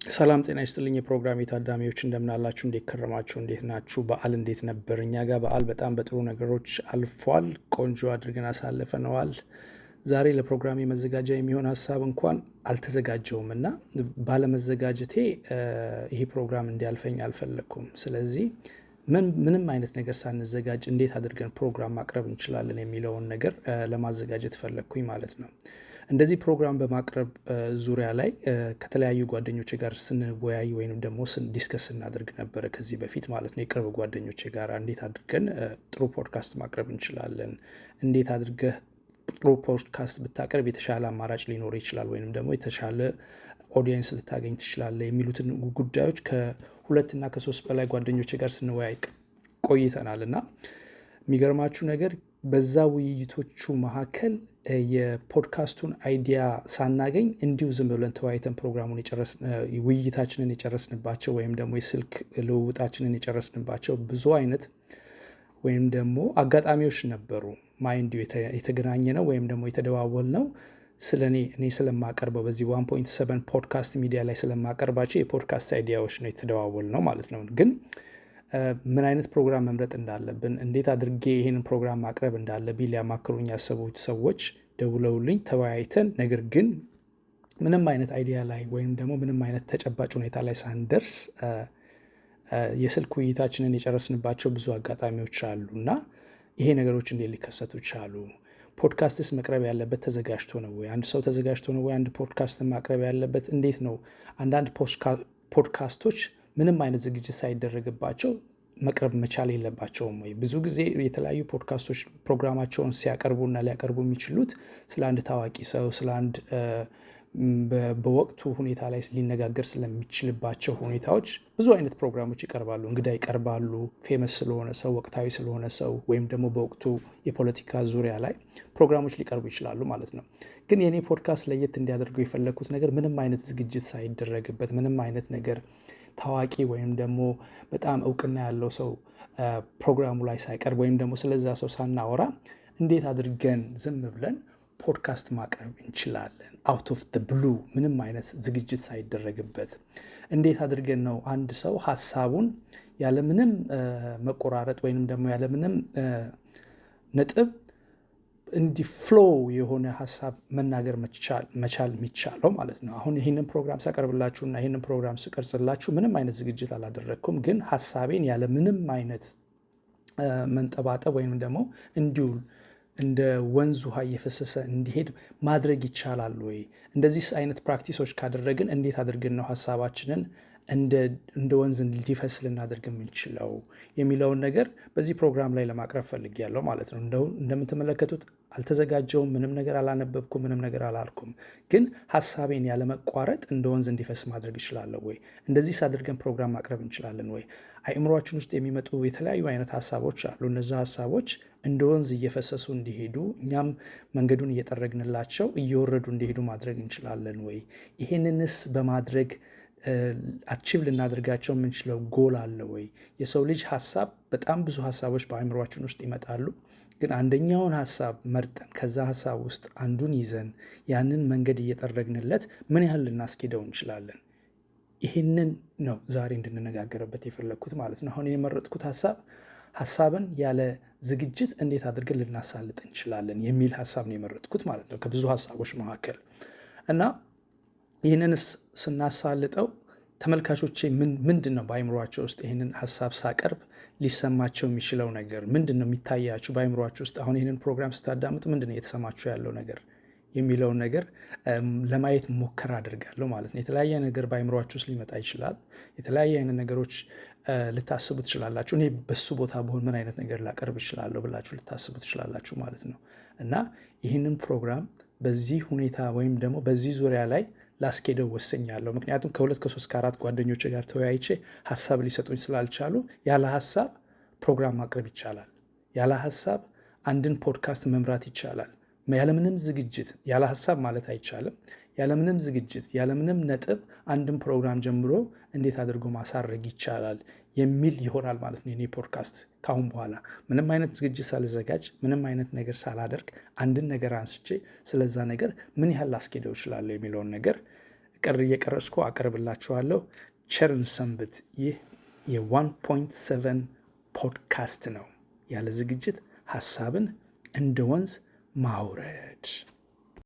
ሰላም ጤና ይስጥልኝ የፕሮግራሜ ታዳሚዎች፣ እንደምናላችሁ፣ እንዴት ከረማችሁ? እንዴት ናችሁ? በዓል እንዴት ነበር? እኛ ጋር በዓል በጣም በጥሩ ነገሮች አልፏል። ቆንጆ አድርገን አሳልፈነዋል። ዛሬ ለፕሮግራሜ መዘጋጃ የሚሆን ሀሳብ እንኳን አልተዘጋጀውም እና ባለመዘጋጀቴ ይሄ ፕሮግራም እንዲያልፈኝ አልፈለግኩም። ስለዚህ ምንም አይነት ነገር ሳንዘጋጅ እንዴት አድርገን ፕሮግራም ማቅረብ እንችላለን የሚለውን ነገር ለማዘጋጀት ፈለግኩኝ ማለት ነው። እንደዚህ ፕሮግራም በማቅረብ ዙሪያ ላይ ከተለያዩ ጓደኞቼ ጋር ስንወያይ ወይንም ደግሞ discuss ስናደርግ ነበረ ከዚህ በፊት ማለት ነው። የቅርብ ጓደኞቼ ጋር እንዴት አድርገን ጥሩ ፖድካስት ማቅረብ እንችላለን፣ እንዴት አድርገህ ጥሩ ፖድካስት ብታቀርብ የተሻለ አማራጭ ሊኖር ይችላል ወይንም ደግሞ የተሻለ audience ልታገኝ ትችላለህ የሚሉትን ጉዳዮች ከሁለት እና ከሶስት በላይ ጓደኞቼ ጋር ስንወያይ ቆይተናል። እና የሚገርማችሁ ነገር በዛ ውይይቶቹ መካከል የፖድካስቱን idea ሳናገኝ እንዲሁ ዝም ብለን ተወያይተን ፕሮግራሙን ውይይታችንን የጨረስንባቸው ወይም ደግሞ የስልክ ልውውጣችንን የጨረስንባቸው ብዙ አይነት ወይም ደግሞ አጋጣሚዎች ነበሩ። Mind you፣ የተገናኘ ነው ወይም ደግሞ የተደዋወል ነው ስለ እኔ ስለማቀርበው በዚህ 1.7 ፖድካስት ሚዲያ ላይ ስለማቀርባቸው የፖድካስት idea ዎች ነው የተደዋወል ነው ማለት ነው። ግን ምን አይነት ፕሮግራም መምረጥ እንዳለብን፣ እንዴት አድርጌ ይህንን ፕሮግራም ማቅረብ እንዳለብኝ ሊያማክሩኝ ያሰቡት ሰዎች ደውለውልኝ ተወያይተን፣ ነገር ግን ምንም አይነት idea ላይ ወይም ደግሞ ምንም አይነት ተጨባጭ ሁኔታ ላይ ሳንደርስ የስልክ ውይይታችንን የጨረስንባቸው ብዙ አጋጣሚዎች አሉ። እና ይሄ ነገሮች እንዴት ሊከሰቱ ቻሉ? ፖድካስትስ መቅረብ ያለበት ተዘጋጅቶ ነው ወይ? አንድ ሰው ተዘጋጅቶ ነው ወይ አንድ ፖድካስት ማቅረብ ያለበት? እንዴት ነው? አንዳንድ ፖድካስቶች ምንም አይነት ዝግጅት ሳይደረግባቸው መቅረብ መቻል የለባቸውም ወይ? ብዙ ጊዜ የተለያዩ ፖድካስቶች ፕሮግራማቸውን ሲያቀርቡና ሊያቀርቡ የሚችሉት ስለ አንድ ታዋቂ ሰው፣ ስለ አንድ በወቅቱ ሁኔታ ላይ ሊነጋገር ስለሚችልባቸው ሁኔታዎች ብዙ አይነት ፕሮግራሞች ይቀርባሉ። እንግዳ ይቀርባሉ። Famous ስለሆነ ሰው፣ ወቅታዊ ስለሆነ ሰው ወይም ደግሞ በወቅቱ የፖለቲካ ዙሪያ ላይ ፕሮግራሞች ሊቀርቡ ይችላሉ ማለት ነው። ግን የኔ ፖድካስት ለየት እንዲያደርገው የፈለግኩት ነገር ምንም አይነት ዝግጅት ሳይደረግበት፣ ምንም አይነት ነገር ታዋቂ ወይም ደግሞ በጣም እውቅና ያለው ሰው ፕሮግራሙ ላይ ሳይቀርብ ወይም ደግሞ ስለዛ ሰው ሳናወራ እንዴት አድርገን ዝም ብለን ፖድካስት ማቅረብ እንችላለን? Out of the blue፣ ምንም አይነት ዝግጅት ሳይደረግበት እንዴት አድርገን ነው አንድ ሰው ሀሳቡን ያለምንም መቆራረጥ ወይንም ደግሞ ያለምንም ነጥብ እንዲህ flow የሆነ ሀሳብ መናገር መቻል የሚቻለው ማለት ነው? አሁን ይህንን ፕሮግራም ሳቀርብላችሁ እና ይህንን ፕሮግራም ስቀርጽላችሁ ምንም አይነት ዝግጅት አላደረግኩም፣ ግን ሀሳቤን ያለምንም አይነት መንጠባጠብ ወይንም ደግሞ እንዲሁ እንደ ወንዝ ውሃ እየፈሰሰ እንዲሄድ ማድረግ ይቻላል ወይ? እንደዚህ አይነት practice ኦች ካደረግን እንዴት አድርገን ነው ሀሳባችንን እንደ ወንዝ እንዲፈስ ልናደርግ የምንችለው የሚለውን ነገር በዚህ ፕሮግራም ላይ ለማቅረብ ፈልጌያለሁ ማለት ነው። እንደምትመለከቱት አልተዘጋጀውም፣ ምንም ነገር አላነበብኩም፣ ምንም ነገር አላልኩም። ግን ሀሳቤን ያለመቋረጥ እንደ ወንዝ እንዲፈስ ማድረግ እችላለሁ ወይ? እንደዚህ አድርገን ፕሮግራም ማቅረብ እንችላለን ወይ? አእምሯችን ውስጥ የሚመጡ የተለያዩ አይነት ሀሳቦች አሉ። እነዛ ሀሳቦች እንደ ወንዝ እየፈሰሱ እንዲሄዱ፣ እኛም መንገዱን እየጠረግንላቸው እየወረዱ እንዲሄዱ ማድረግ እንችላለን ወይ? ይሄንንስ በማድረግ achieve ልናደርጋቸው የምንችለው ጎል አለ ወይ? የሰው ልጅ ሀሳብ፣ በጣም ብዙ ሀሳቦች በአእምሯችን ውስጥ ይመጣሉ። ግን አንደኛውን ሀሳብ መርጠን ከዛ ሀሳብ ውስጥ አንዱን ይዘን ያንን መንገድ እየጠረግንለት ምን ያህል ልናስኬደው እንችላለን? ይህንን ነው ዛሬ እንድንነጋገርበት የፈለግኩት ማለት ነው። አሁን የመረጥኩት ሀሳብ ሀሳብን ያለ ዝግጅት እንዴት አድርገን ልናሳልጥ እንችላለን የሚል ሀሳብ ነው የመረጥኩት ማለት ነው ከብዙ ሀሳቦች መካከል። እና ይህንንስ ስናሳልጠው ተመልካቾቼ ምንድን ነው በአይምሯቸው ውስጥ ይህንን ሀሳብ ሳቀርብ ሊሰማቸው የሚችለው ነገር? ምንድን ነው የሚታያችሁ በአይምሯችሁ ውስጥ? አሁን ይህንን ፕሮግራም ስታዳምጡ ምንድን ነው እየተሰማችሁ ያለው ነገር የሚለውን ነገር ለማየት ሙከራ አድርጋለሁ ማለት ነው። የተለያየ ነገር በአይምሯችሁ ውስጥ ሊመጣ ይችላል። የተለያየ አይነት ነገሮች ልታስቡ ትችላላችሁ። እኔ በሱ ቦታ ብሆን ምን አይነት ነገር ላቀርብ እችላለሁ ብላችሁ ልታስቡ ትችላላችሁ ማለት ነው። እና ይህንን ፕሮግራም በዚህ ሁኔታ ወይም ደግሞ በዚህ ዙሪያ ላይ ላስኬደው ወስኛለሁ። ምክንያቱም ከሁለት፣ ከሶስት፣ ከአራት ጓደኞች ጋር ተወያይቼ ሀሳብ ሊሰጡኝ ስላልቻሉ፣ ያለ ሀሳብ ፕሮግራም ማቅረብ ይቻላል። ያለ ሀሳብ አንድን ፖድካስት መምራት ይቻላል። ያለምንም ዝግጅት፣ ያለ ሀሳብ ማለት አይቻልም። ያለምንም ዝግጅት፣ ያለምንም ነጥብ አንድን ፕሮግራም ጀምሮ እንዴት አድርጎ ማሳረግ ይቻላል የሚል ይሆናል ማለት ነው። የኔ ፖድካስት ካሁን በኋላ ምንም አይነት ዝግጅት ሳልዘጋጅ፣ ምንም አይነት ነገር ሳላደርግ አንድን ነገር አንስቼ ስለዛ ነገር ምን ያህል ላስኬደው እችላለሁ የሚለውን ነገር ቀር እየቀረጽኩ አቀርብላችኋለሁ። ቸር እንሰንብት። ይህ የ1.7 ፖድካስት ነው። ያለ ዝግጅት ሀሳብን እንደ ወንዝ ማውረድ።